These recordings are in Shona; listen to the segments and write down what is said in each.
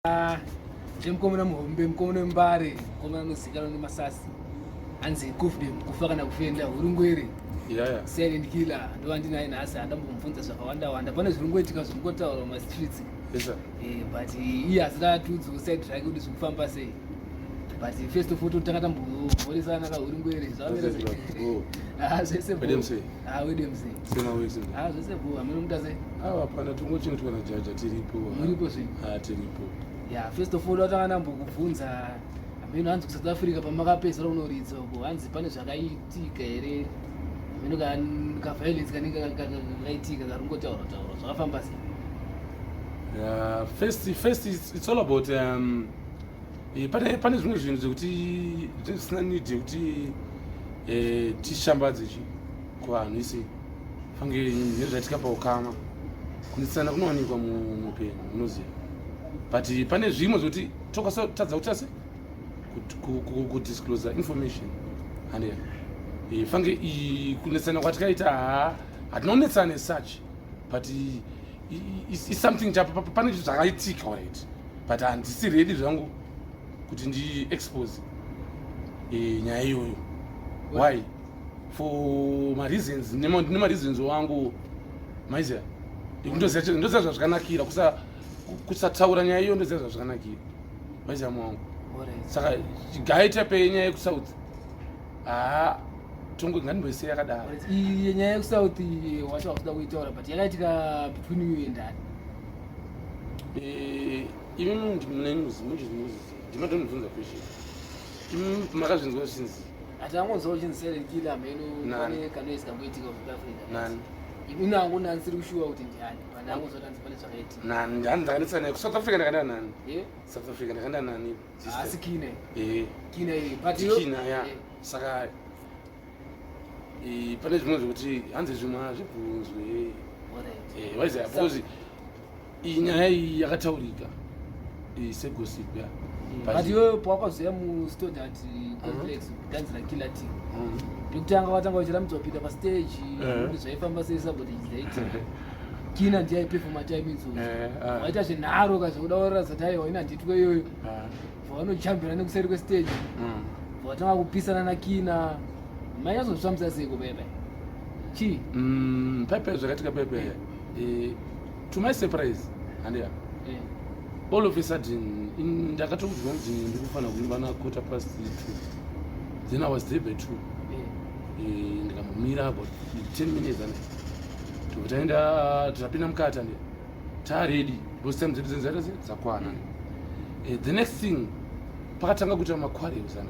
Ah, Mukomana muhombe, mukomana wembare, mukomana anozikanwa nemasasi. Hanzi kufdem, kufa kana kufenda, hurungwere. Yeah. Silent killer ndo andinaye nhasi andambomubvunza zvakawanda wanda. Pane zviri kungoitika zviri kungotaurwa mumastreets. Yes, sir. Eh, but iye asati atiudzawo side rake kuti zviri kufamba sei. But first of all totanga tambomhoresana kahurungwere zvavamira sei. Oh. Ah, zvese bho. Wedemsey. Ah, wedemsey. Sema wese. Ah, zvese bho. Hameno muta sei? Ah, hapana tongochengetwa najaja tiripo. Muripo zvenyu. Ah, tiripo. Ya, first of all watanga ndambokubvunza hameno hanzi kuSouth Africa pamakapedzera kunoridza uko hanzi pane zvakaitika here hameno kaviolence kanenge kakaitika kari kungotaura taura zvakafamba sei? Yeah, first it's all about pane zvimwe zvinhu zvekuti zvinhu zvisina need yekuti tishambadze chi kuvanhu isi fange nezvaitika paukama. Kunetsana kunowanikwa muupenyu, unoziva, but pane zvimwe zvekuti tokasatadza kuti ase kudisclose information and fange kunetsana kwatikaita, haa, hatinonetsana as such, but it's something pane zvinhu zvakaitika, alright, but handisi ready zvangu kuti ndiexpose nyaya iyoyo. Why? For mareasons, nemareasons wangu, maiziva. Ndoziva zvazvakanakira kusataura nyaya iyo, ndoziva zvazvakanakira, maiziva mwangu. Saka gaita penyaya yekuSouth, haa, tongo ngandimboisei yakadaro. Alright, iyi nyaya yekuSouth wacho wakuda kuitaura, but yakaitika between you and ani? Imi mune news, muchizviziva, ndimatomubvunza question. Imi makazvinzwa zvichinzi? Hatangonzwa uchinzi Silent Killer hameno. Nani? Pane kanoise kamboitika kuSouth Africa. Nani? Inangu nansiri kushuwa kuti ndiani, but ndangonzwa tanzi pane zvakaitika. Nani? Ndani ndakanetsana naye kuSouth Africa? Ndakaenda nani? South Africa ndakaenda nani? Asi Kine? Eh. Kine iyi, but Kina, ya. Saka pane zvimwe zvekuti hanzi zvimwe hazvibvunzwe. Waiziva, because iyi nyaya iyi yakataurika segossip, ya. But iwe pawakazoya muStodart Complex kudanzira Killer T pekutanga, watanga uchirambidzwa kupinda pastage kuti zvaifamba sei, sabotage dzaitika? Kina ndiye aipefoma time idzodzo. Waita zvenharo kazvokuda kuratidza kuti aiwa, ina handitwe iyoyo. Vanochambira nekuseri kwestage, vatanga kupisana naKina. Manyazozvifambisa seiko pepe chii? Pepe zvakaitika pepe, to my surprise, handiya, all of a sudden ndakatoudzwa kunzi ndikufanira kuimba na 2:15. Then I was there by 2. Ndikambomira about 10 minutes ane tobva taenda, tapinda mukati ande taready because time dzedu dzenzaita se dzakwana. The next thing, pakatanga kuita maquarrels ane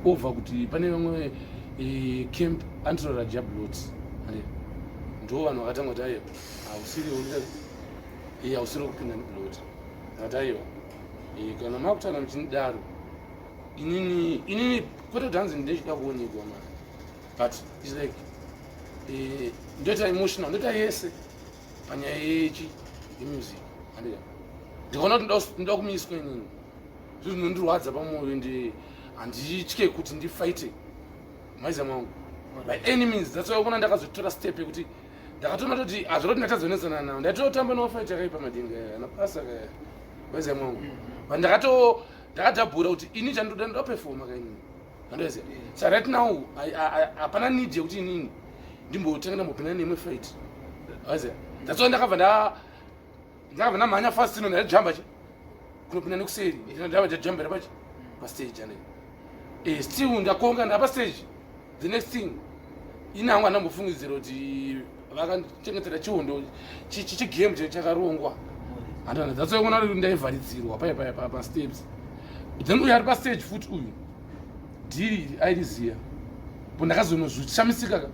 over kuti pane vamwe camp antorara Jablot ande ndo vanhu vakatanga kuti aiwa, hausiri hausiri kupinda neblot. Akati aiwa, kana makutaura muchinidaro, inini kwete kuti hanzi ndechida kuonekwa mani, but it's like ndoita emotional, ndoita yese panyaya yechi yemusic andika ndikaona kuti ndoda kumiswa inini, zvinhu zvinondirwadza pamwoyo, ndi handitye kuti ndifighte, maiza mwangu, by any means. That's why ukona ndakazotora step yekuti ndakatoona toti hazviroti ndatadzonetsana nawo, ndaitotamba nofight yakaipa madinga ana basa kaya, maiza mwangu, but ndakadhabhura kuti ini chandoda ndopefoma kainini, andoziva. So right now hapana need yekuti inini ndimbotanga ndambopinda neimwe fight, aiziva. That's why ndakabva ndamhanya fast ino, ndajamba chi kunopinda nekuseri, ndabva ndajambira pachi pastage ane still ndakonga ndapa stage. The next thing, ini hangu handambofungidzira kuti vakandichengetera chihondo chigame chakarongwa, handana. That's why kuona kuti ndaivharidzirwa paya paya pasteps. Then uyu ari pastage futi, uyu dhiri airiziya po ndakazonozvishamisika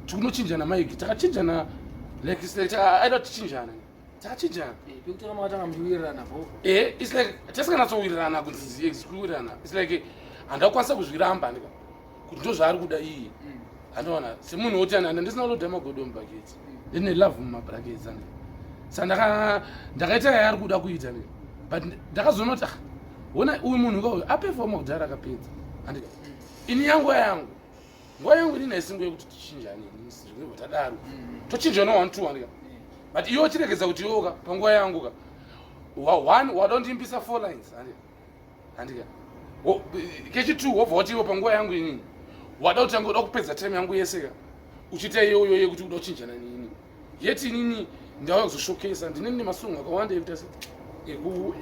tikunochinjana maiki, takachinjana like aida tichinjana, takachinjana. Pekutanga makatanga muchiwirirana bo? It's like tasikanatsowirirana kunzi kuwirirana, it's like handakwanisa kuzviramba ndika kuti ndo zvaari kuda iye. Handiona semunhu woti ana ndisina kuloda magodo mubhaketi, ndine love mumabrackets ane. Saka ndakaita yaari kuda kuita ne, but ndakazoona kuti, ah, ona uyu munhu kauyu apefoma kudhara akapedza, handika ini yangu yangu nguva yangu inini haisingo yekuti tichinjane zvinobva tadaro tochinjana one two, handika, but iwe uchiregedza kuti iwoka panguva yangu ka. One, wada kundiimbisa four lines, handika? Kechi two, wobva wati iwe panguva yangu inini wada kutanga uda kupedza time yangu yese ka, uchiita iyoyo yekuti uda kuchinjana nini, yet inini ndauya kuzoshokesa, ndine masong akawanda ekuita se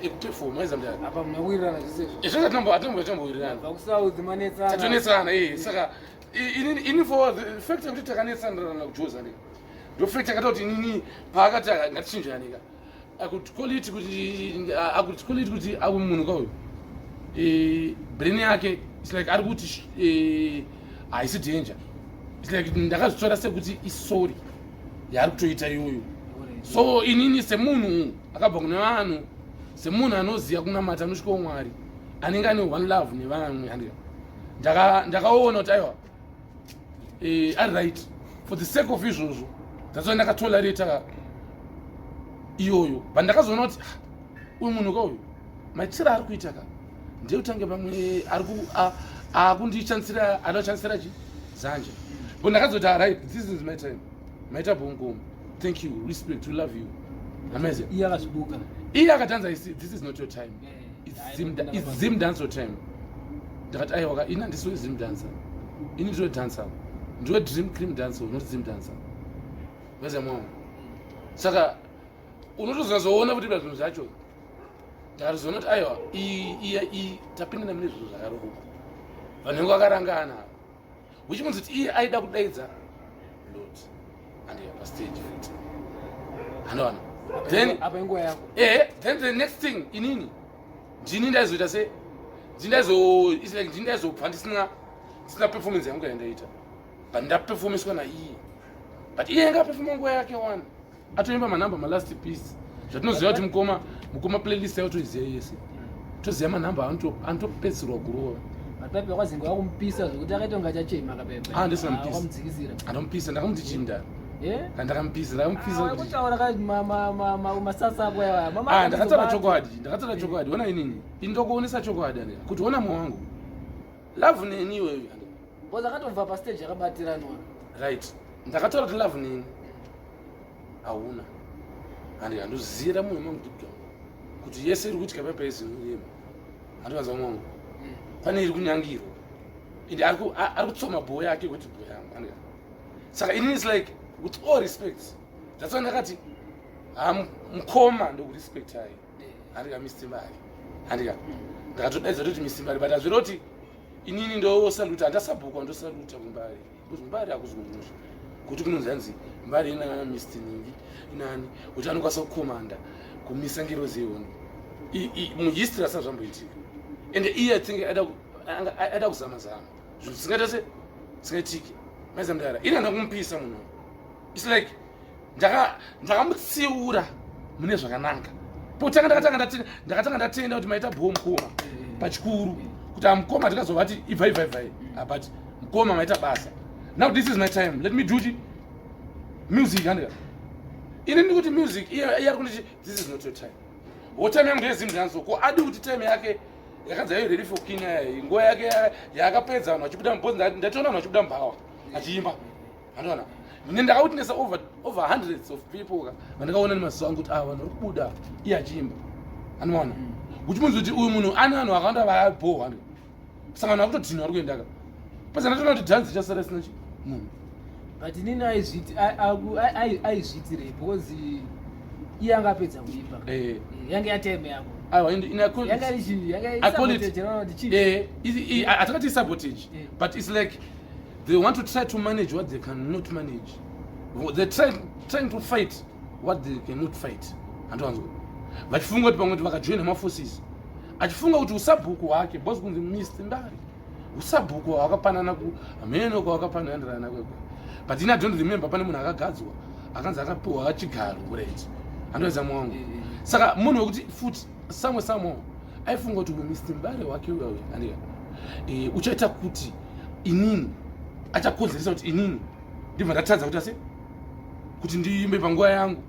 ekupefoma izamdara. Apa munawirirana zvese? Izvo atombowirirana. Vakusaudzi manetsana. Tatonetsana, eh. Saka inini for the fact yekuti takanetsanirana kujoza, ndika ndo fact yakata kuti inini paakati ngatichinjane ka, I could call it kuti, I could call it kuti aku munhu kauyu, brain yake, it's like ari kuti haisi danger. It's like ndakazvitora sekuti isorry yaari kutoita iyoyo. So inini semunhu akabva kune vanhu, semunhu anoziva kunamata, anosvikawo Mwari, anenge ane one love nevamwe, handika? Ndakaona kuti aiwa, ari right for the sake of izvozvo. That's why ndakatolerata iyoyo, but ndakazoona kuti, ah, uyu munhu ka uyu, maitiro ari kuita ka ndekutange pamwe ari akundishandisira, ada kushandisira chi zanja. But ndakazoti, ah, right, this is my time, maita bongomo, thank you, respect, we love you, amazing. Iye akazvibuka. Iye akatanza isi, "This is not your time, it's Zim dance time." Ndakati, aiwa, ini handisi Zim dancer, ini ndino dancer, ndiwe Dream Cream dancer, not Zim dancer, vezamwangu. Saka unotozonazoona kuti zvinhu zvacho, ndakatozoona kuti aiwa, iyi tapindana mune zvinhu zvakaroruka, vanhu vange vakarangana, which means kuti iye aida kudaidza Lot andiya pastage futi, anowana then Apa inguva yako. Eh, then the next thing, inini ndini ndaizoita se ndini, it's like ndini ndaizobva ndisina performance yangu yandaita, but ndaperformiswa naiye, but iye anga aperforma nguva yake one, atoimba manhamba malast piece, zvatinoziva kuti mukoma playlist yacho toiziva yese, toziva manhamba anotopedzisirwa kurova. Mapepe kwazinge wakumupisa zvokuti akaita kunge achachema kapepe. Ah, ndisina mupisa. Wamudzikisira. Andomupisa, ndakamuti chinda ndakampisa, ndakamupisa kuti Kutaura ka masasa ako aya. Ah, ndakataura chokwadi, ndakataura chokwadi. Ona, inini indokuonesa chokwadi, ane kuti ona mwe wangu love neni iwewe. Because akatobva pastage akabatiranwa. Right, ndakataura kuti love neni hauna, handi handoziyira mumwe mangu deep down kuti yese iri kuitika pepa yezinuyema, handivanza mwangu pane iri kunyangirwa, ende ari kutsoma bho yake kuti bho yangu, handika? Saka inini, it's like, with all respect, that's why ndakati, ha, mukoma, ndokurespectai, handika, Mr Mbari, handika? Ndakatodaidza toti Mr Mbari, but hazviri kuti inini ndosaluta, handasabhukwa, ndosaluta kumbari, because mbari hakuzi kumusha kuti kunonzi hanzi mbari ina Mr Ningi inani kuti anokwanisa kukomanda kumisa ngirozi yehondo. Muhistory asina zvamboitika, ende iye I think aida kuzama zama zvinhu zvisingaita se zvingaitike. Maizamudara, ini handa kumupisa munhu. It's like ndakamutsiura mune zvakanaka. Pokutanga ndakatanga ndatenda kuti maita bho mukoma pachikuru, kuti amukoma tikazovati ibvai, ibvai, ibvai. Ah, but mukoma maita basa. Now this is my time, let me do it, music, handika? Ini ndikuti music, iye ari kunditi, "This is not your time." Wo time yangu ndeyezimdanso, ko adi kuti time yake yakanzi ayo ready for kina, nguva yake yaakapedza vanhu vachibuda mubhozi. Ndatoona vanhu vachibuda mubhawa achiimba, handiona? Ndakawitnessa over hundreds of people ka vandakaona nemaziso angu kuti ah, vanhu vari kubuda iye achiimba, handiona? Which means kuti uyu munhu ane vanhu vakawanda vaabhohwa, saka vanhu vakutodhinwa vari kuenda ka pesa. Ndatoona kuti dhanzi ichasara isina munhu. But inini aizviitirei? Because iye anga apedza kuimba. Yange yatime yako. Aiwa, in I call Yanga it, iri chii? Yanga I call it- sabotage, kana kuti chii? Atakati sabotage. But it's like they want to try to manage what they cannot manage. They're trying to fight what they cannot fight, handiwanzwa? Vachifunga kuti pamwe kuti vakajoina maforces, achifunga kuti usabhuku hwake, because kunzi Mr Mbari, usabhuku hwakapanana ku hameno kwawakapananirana kwekwe. But ini I don't remember pane munhu akagadzwa akanzi akapiwa chigaro, right? Handiweza mwangu? Saka munhu wekuti futi samwe samwe aifunga kuti Mr Mbare wake uyo, andika, uchaita kuti inini, achakonzeresa kuti inini ndibva ndatadza kuti ase kuti ndiimbe panguva yangu,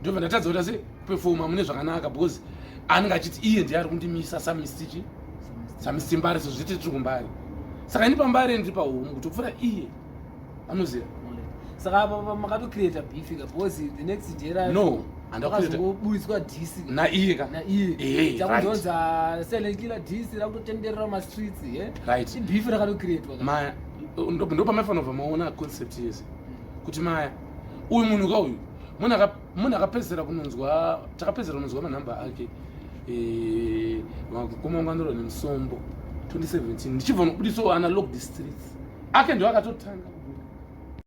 ndobva ndatadza kuti ase kupefoma mune zvakanaka, because anenge achiti iye ndiye ari kundimisa saMr chi saMr Mbare, sezvo zvite tiri kumbare. Saka ini pambare ndiri pahomu kutopfuura iye, anoziva. Saka apa makatocreata beef ka, because the next day No. Handakuita Akazongoburitswa diss naiye ka. Naiye. Eh, Chakundonza Silent Killer diss rakutotenderera mastreets ye. Ibeef rakatocreatwa ka. Maya, ndo pamaifanira kubva maona concept yese kuti maya uyu munhu ka, uyu munhu akapedzisira kunonzwa, takapedzisira kunonzwa manhamba ake, vakoma nemusombo 2017, ndichibva nobudisawo ana Lock the Streets ake, ndo akatotanga.